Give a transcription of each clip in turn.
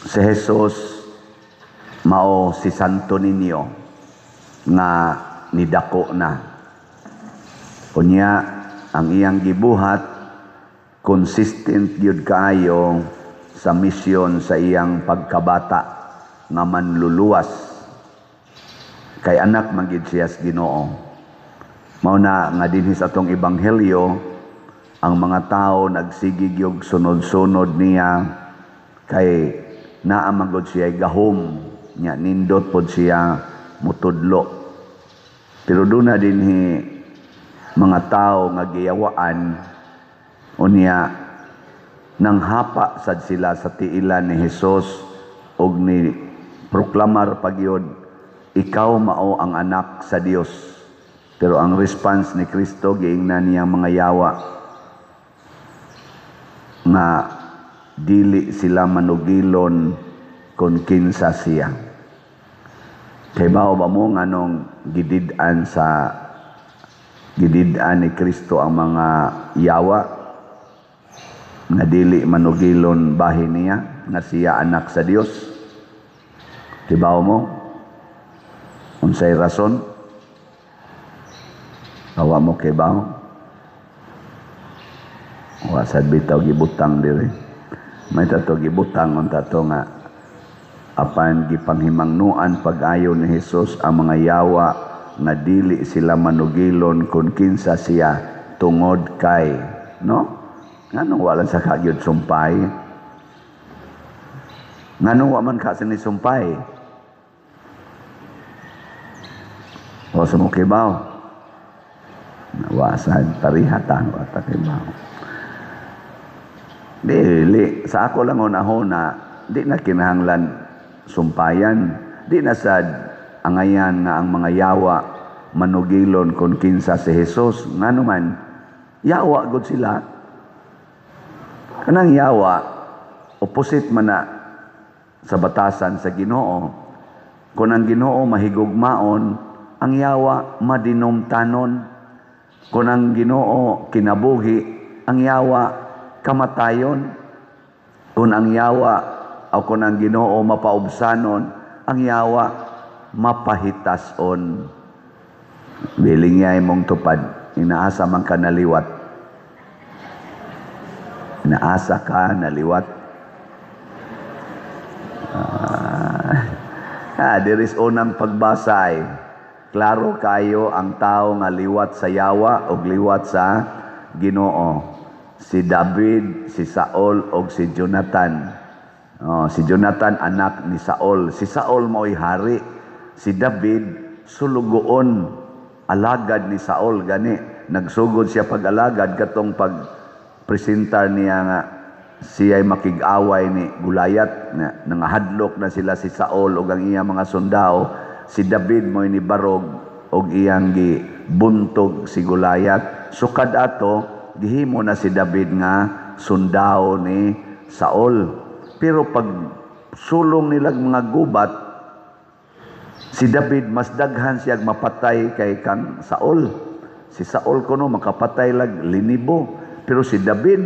Si Jesus mao si Santo Niño nga nidako na. Unya ang iyang gibuhat, consistent gyud kaayo sa misyon sa iyang pagkabata nga manluluwas. Kay anak man gyud siya sa Ginoo. Mao na nga dinhi sa atong ebanghelyo, ang mga tao nagsige gyud sunod-sunod niya kay naa man gud siya gahom nya, nindot pod siya mutudlo. Pero duna dinhi mga tao nga giyawaan, unya nanghapa sad sila sa tiilan ni Hesus og ni proklamar pagyud, "Ikaw mao ang anak sa Dios." Pero ang response ni Kristo, giingnan niya mga yawa nga dili sila manugilon kung kinsa siya. Kay bao ba mo nganong gidid-an ni Kristo ang mga yawa nga dili manugilon bahin niya nga siya anak sa Dios? Kibaw mo? Unsay rason? Awa mo kibaw? Wa sad bitaw gibutang diri. May tato gibutang unta to nga apan gipanghimangnuan pag-ayo ni Hesus ang mga yawa nga dili sila manugilon kung kinsa siya tungod kay, no, nganong wala sa kagyud sumpay? Nganong wa man ka sini sumpay? O sa mo kibaw? Wa sad parihata, wa ta kibaw. Dili sa ako lang hunahuna, di na kinahanglan sumpayan, di na sad angayan nga ang mga yawa manugilon kung kinsa si Jesus. Ngano man, yawa gud sila. Kanang yawa, opposite man na sa batasan sa Ginoo. Kung ang Ginoo mahigugmaon, ang yawa madinumtanon. Kung ang Ginoo kinabuhi, ang yawa kamatayon. Kung ang yawa o kung ang Ginoo mapaubsanon, ang yawa mapahitason. Biling niya imong tupad, inaasa man ka naliwat. Inaasa ka naliwat. There is unang pagbasa ay klaro kayo ang tao nga liwat sa yawa o liwat sa Ginoo. Si David, si Saul og si Jonathan. Oh, si Jonathan anak ni Saul. Si Saul mao'y hari. Si David sulugoon, alagad ni Saul gani. Nagsugod siya pag-alagad katong pag presentar niya nga siya'y makig-away ni Gulayat na nangahadlok na sila si Saul ug ang iyang mga sundao. Si David mo'y nibarog og iyang gibuntog si Gulayat. Sukad ato, gihimo na si David nga sundao ni Saul. Pero pag sulong nilag mga gubat, si David mas daghan siya mapatay kay kang Saul. Si Saul kuno makapatay lag linibo, pero si David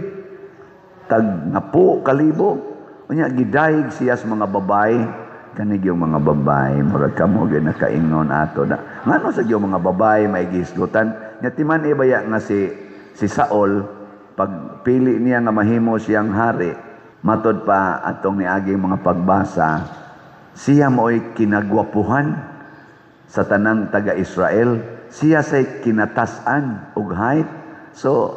tag napo kalibo. Unya gidayeg siya sa mga babae. Kani gyud mga babae, murag kamo gyud nakaingon ato na. Ngano sa gyud mga babae may gihisgutan? Nya timan ibaya nga si Saul, pag pili niya nga mahimo siyang hari, matod pa atong niaging mga pagbasa, siya mo'y kinagwapuhan sa tanang taga-Israel. Siya say kinatasan og height. So,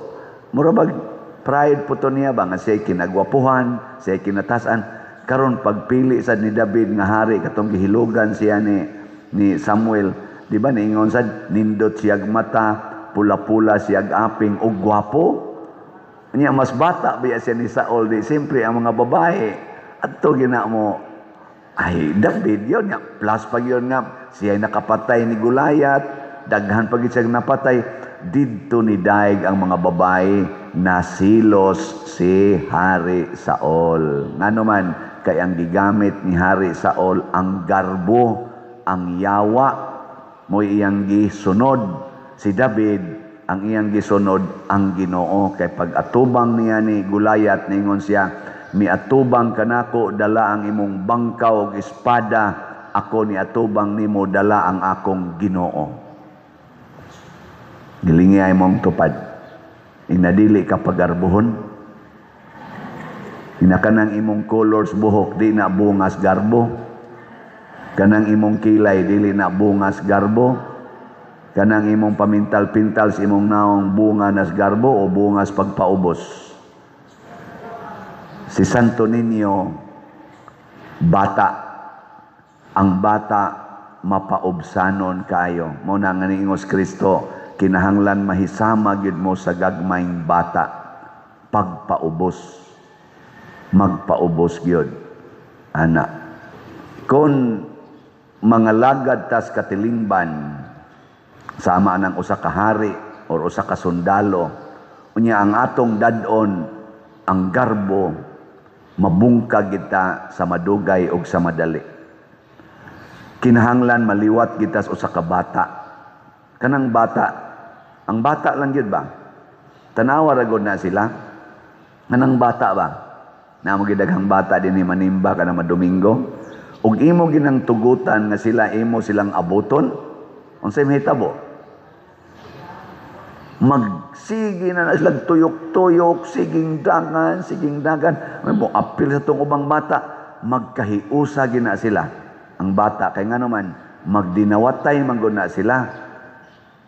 mura bag pride po to niya ba nga siya kinagwapuhan, siya kinatasan. Karon pagpili sad ni David nga hari katong gihilugan siya ni Samuel, di ba niingon sad nindot siyag mata, pula-pula siyag aping ug gwapo. Nya mas bata biya siya ni Saul, di siyempre ang mga babae adto gina mo ay David yun nga, plus pag yun nga siya nakapatay ni Gulayat, daghan pag siya napatay. Didto ni daig ang mga babae, nasilos si Hari Saul. Ngano man, kay ang gigamit ni Hari Saul ang garbo, ang yawa mo'y iyang gisunod. Si David ang iyang gisunod ang Ginoo, kay pag atubang niya ni Gulayat, ningon siya, Miatubang kanako dala ang imong bangkaw og espada, ako ni atubang nimo dala ang akong Ginoo. Gilingi ay mong tupad. Inadili ka pagarbuhon. Ina kanang imong colors buhok di na bungas garbo. Kanang imong kilay dili na bungas garbo. Kanang imong pamintal-pintal sa imong naong bunga nas garbo o bungas pagpaubos. Si Santo Niño, bata. Ang bata mapaubsanon kaayo. Mao na nga niingos Kristo, kinahanglan mahisama gyud mo sa gagmayng bata. Pagpaubos. Magpaubos gyud. Ana. Kung mga lagad tas katilingban, sama ng usa ka hari or usa ka sundalo, unya ang atong dad-on ang garbo, mabungkag kita sa madugay og sa madali. Kinahanglan maliwat kita sa usa ka bata. Kanang bata, ang bata lang gyud ba? Tanawa ra gud na sila. Kanang bata ba? Namo gyud daghang bata dinhi manimba kana Domingo. Ug imo ginang tugutan nga sila imo silang abuton, unsay mahitabo? Magsige na na sila tuyok-tuyok, siging dagan, siging dagan. May mo apil sa tong ubang bata, magkahiusa gina sila. Ang bata kay ngano man magdinawatay man gud na sila.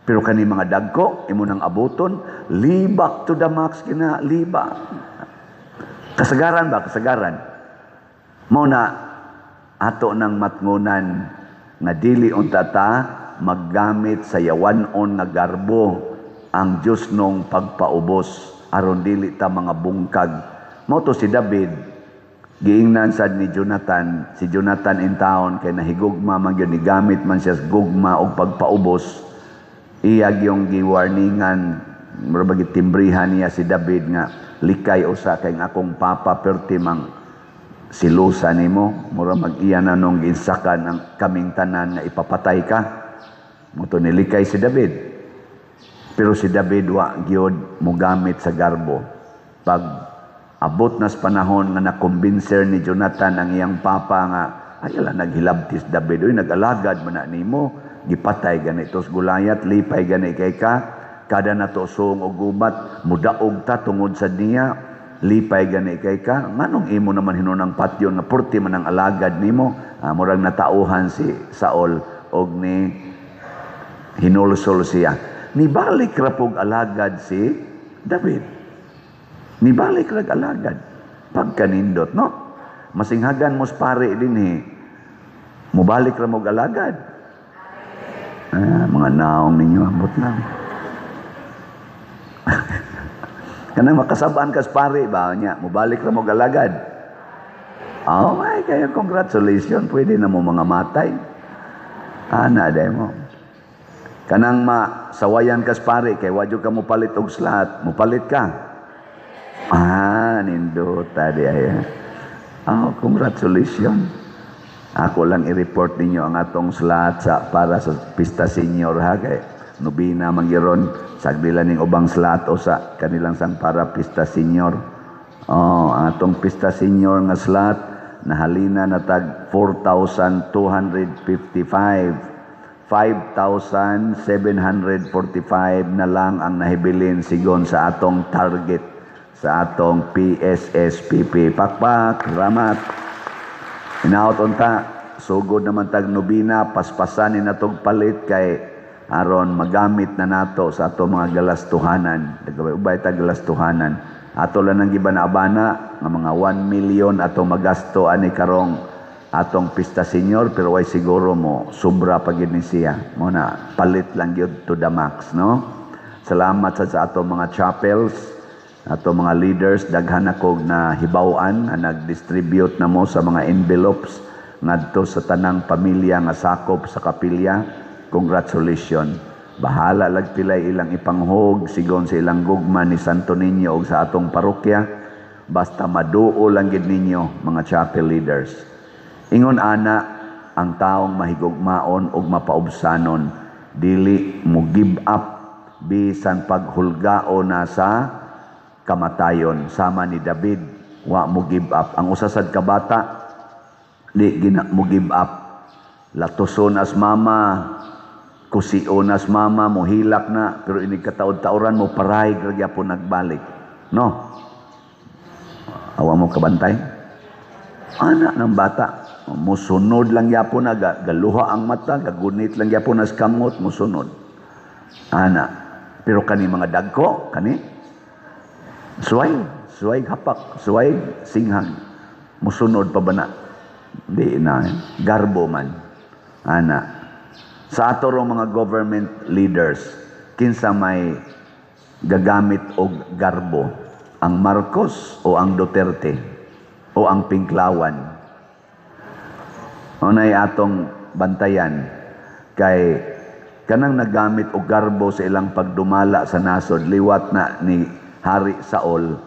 Pero kani mga dagko imo nang abuton, libak to the max gina, libak. Kasagaran ba? Kasagaran. Mao na ato nang matngunan nga dili unta ta maggamit sa yawan-on nga garbo ang Dios nung pagpaubos aron dili ta mga bungkag. Mao to si David, giingnan sad ni Jonathan, si Jonathan in town kay nahigugma man gyud, ni gamit man siya sa gugma og pagpaubos. Iya gyung giwarningan, mura ba gitimbrihan niya si David nga likay usa kay akong papa perti mang silusa nimo, mura mag-iya na nung giinsakan ang kaming tanan nga ipapatay ka. Mao to nilikay si David. Pero si David wa gyud mogamit sa garbo. Pag abot nas panahon nga nakumbinser ni Jonathan ang iyang papa nga ay ala naghilabtis David, uy nag-alagad man na nimo, gipatay ganito sa Goliath, lipay gani kay ka, kada nato suong og gubat mudaog ta tungod sa niya, lipay gani kay ka, nganong imo naman hinunang patyon nga purti man ang alagad nimo? Murag natauhan si Saul og ni hinulsol siya. Nibalik ra pog alagad si David. Nibalik rag alagad. Pagkanindot, no? Masinghagan mo pare dinhi. Mubalik ra mo alagad. Mga naong ninyo, ambot lang. Kanang makasabaan kas pare ba niya, mubalik ra mo alagad. Oh my, kaya congratulations, pwede na mo mga matay. Ana day mo. Kanang ma sawayan kas pare kay wa jud ka mopalit og slot, mopalit ka. Nindota di ay. Oh, congratulations. Ako lang i-report ninyo ang atong slot sa para sa Pista Senior ha, kay nobina man giron sagdila ning ubang slot o sa kanilang sang para Pista Senior. Oh, ang atong Pista Senior nga slot nahalina na tag 4,255. 5,745 na lang ang nahibilin sigon sa atong target sa atong PSSPP. Pakpak, salamat. Inaot unta, sugod naman tag nobina, paspasan ni natog palit kay aron magamit na nato sa ato mga galastuhanan. Ubay tag galastuhanan. Ato lang ang giba na abana nga mga 1 million ato magasto ani karong atong Pista Senior, pero way siguro mo sobra pa gyud ni siya. Mo na palit lang gyud to the max, no? Salamat sa atong mga chapels, ato mga leaders, daghan ako na hibaw-an nga nag-distribute na mo sa mga envelopes ngadto sa tanang pamilya nga sakop sa kapilya. Congratulations. Bahala lag pilay ilang ipanghog sigon sa ilang gugma ni Santo Niño og sa atong parokya. Basta maduo lang gid ninyo mga chapel leaders. Ingon ana ang taong mahigugmaon ug mapaubsanon, dili mo give up bisan paghulgao na sa kamatayon, sama ni David. Wa mo give up. Ang usa sad ka bata, di gina mo give up. Latuson as mama, kusion as mama, mohilak na, pero inig kataod-taoran mo paray ra gyapon nagbalik. No? Awa mo kabantay? Ana ng bata, musunod lang gyapon na, galuha ang mata, gagunit lang gyapon as kamot, musunod. Ana. Pero kani mga dagko, kani, suway, suway hapak, suway singhag, musunod pa ba na? Di na, eh. Garbo man. Ana. Sa ato rong mga government leaders, kinsa may gagamit og garbo? Ang Marcos o ang Duterte o ang Pinklawan? Unay atong bantayan kay kanang nagamit og garbo sa ilang pagdumala sa nasod, liwat na ni Hari Saul,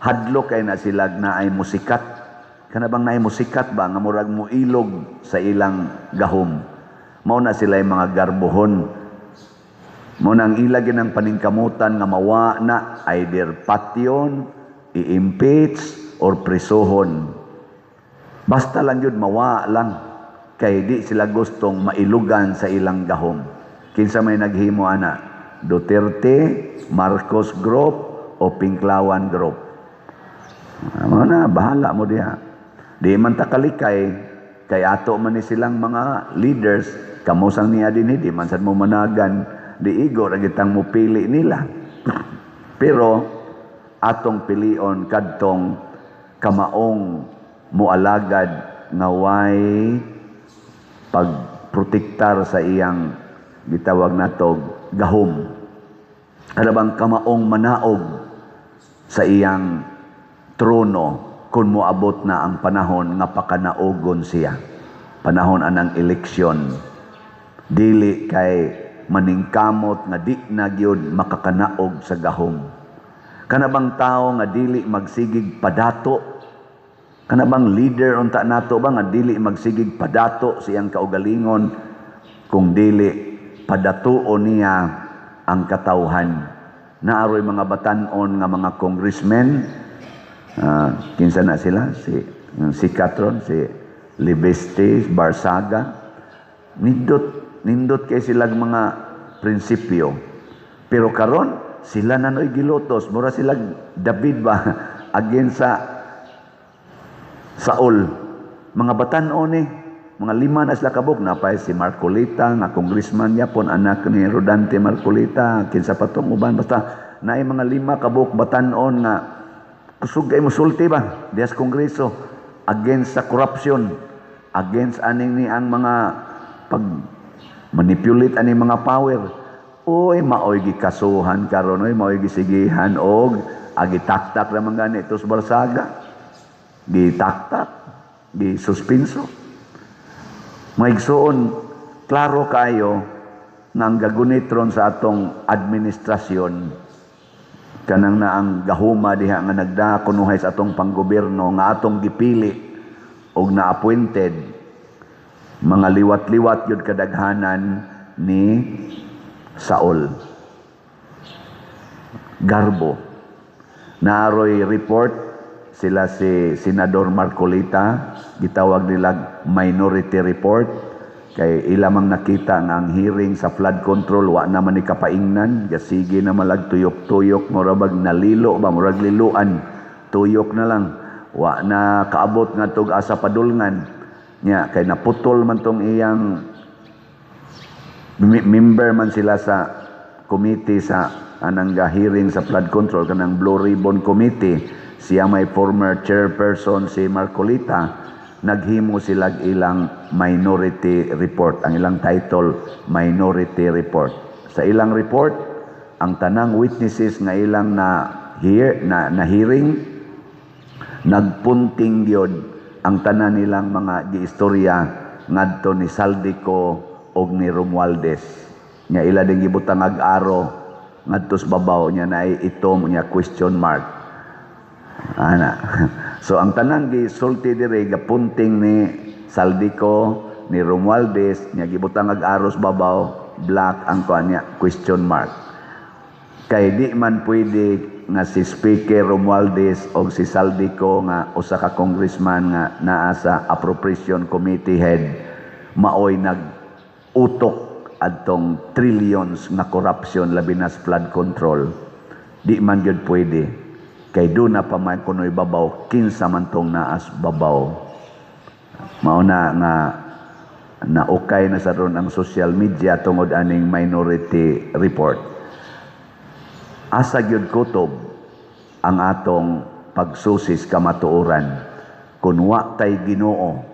hadlo kay na sila na ay musikat. Kana bang naay musikat ba nga murag muilog sa ilang gahom? Mao na sila yung mga garbohon. Mao na ang ila ginang paningkamutan nga mawa na either patyon, i-impeach or presohon. Basta lang yun, mawa lang. Kay di sila gustong mailugan sa ilang gahom. Kinsa may naghimo ana? Duterte, Marcos Group o Pinklawan Group? Mao na, bahala mo diha. Di man ta kalikay, kay ato man ni silang mga leaders, kamo sang niya dinhi, di man sad mo managan, di igo ra gitang mo pili nila. Pero atong pilion kadtong kamaong mualagad nga way pagprotektar sa iyang gitawag natog gahom. Kada bang kamaong manaog sa iyang trono kung moabot na ang panahon nga pakanaogon siya. Panahon anang eleksyon. Dili kay maningkamot nga di na gyud makakanaog sa gahom. Kana bang tao nga dili magsigig padato? Kana bang leader unta nato ba nga dili magsigig padato sa iyang kaugalingon kung dili padatuon niya ang katawhan? Naaroy mga batan-on nga mga congressmen, kinsa na sila? Si Catron, si Leviste, Barsaga. Nindot, nindot kay sila mga prinsipyo. Pero karon sila na no'y gilutos. Mura sila David ba against sa Saul. Mga batan-on eh. Mga lima na sila kabuk. Napay si Marcoleta, nga congressman yapon, anak ni Rodante Marcoleta, kinsa pa tong uban. Basta naay mga lima kabuk batan-on nga kusog kay musulti ba dias kongreso against sa corruption, against aning ni ang mga pag manipulate ani mga power. Oy, maoy gikasuhan karon, oy maoy gisigihan og agitaktak ra man gani tos Barsaga, gitaktak, gisuspinso. Mga igsoon, klaro kayo nga ang gagunit ron sa atong administrasyon, kanang na ang gahuma diha nga nagdakunuhay sa atong panggobyerno nga atong gipili og na-appointed, mga liwat-liwat yun kadaghanan ni Saul. Garbo. Naaroy report sila si Senador Marcoleta, gitawag nila minority report, kay ila mang nakita nga ang hearing sa flood control wa naman ni kapaingnan, gasige na malag tuyok-tuyok, mura bag nalilo ba, murag liluan, tuyok na lang, wa na kaabot nga tug asa padulngan nya kay naputol man tong iyang member man sila sa committee sa anang ga hearing sa flood control, kanang Blue Ribbon Committee. Siya may former chairperson si Marcoleta. Naghimo sila ilang minority report. Ang ilang title, minority report. Sa ilang report, ang tanang witnesses nga ilang na hear na hearing, nagpunting gyud ang tanan nilang mga giistorya ngadto ni Zaldy Co og ni Romualdez. Nya ila din gibutang ag arrow ngadto sa babaw nya naay itom nya question mark. Ana. So ang tanang gisulti dire gapunting ni Zaldy Co, ni Romualdez, nya gibutang ag arrow sa babaw, black ang kuan niya, question mark. Kay di man pwede nga si Speaker Romualdez o si Zaldy Co nga usa ka congressman nga naa sa Appropriation Committee head maoy nag-utok adtong trillions nga corruption, labi na sa flood control? Di man gyud pwede kay duna pa man kunoy babaw. Kinsa man tong naas babaw? Mao na nga naukay na sa ron ang social media tungod aning Minority Report. Asa gyud kutob ang atong pagsusis kamatuoran kun wa tay Ginoo,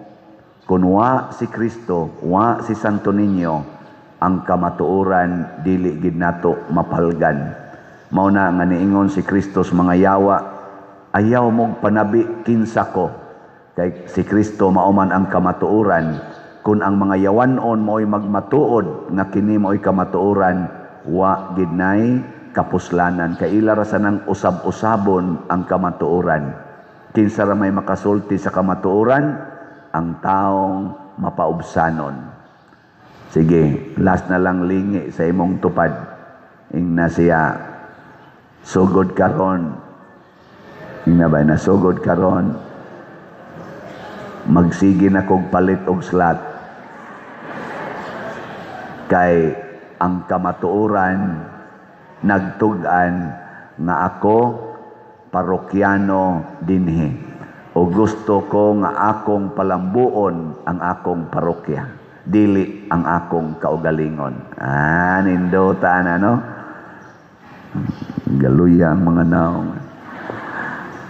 kun wa si Kristo, wa si Santo Niño? Ang kamatuoran dili gid nato mapalgan. Mao na nga niingon si Kristo sa mga yawa, "Ayaw mong panabi kinsa ko," kay si Kristo mao man ang kamatuoran. Kung ang mga yawanon mo'y magmatuod nga kini mo'y kamatuoran, wa gid nay kapuslanan kay ila ra sanang usab-usabon ang kamatuoran. Kinsa ra may makasulti sa kamatuoran? Ang taong mapaubsanon. Sige, last na lang, lingi sa imong tupad. Ingna siya, "Sugod karon." Ingna ba na, "Sugod karon, magsige na kog palit og slot kay ang kamatuoran nagtug-an nga ako parokyano dinhi o gusto ko nga akong palambuon ang akong parokya, dili ang akong kaugalingon." Ah, nindota na, no? Galuya ang mga naong.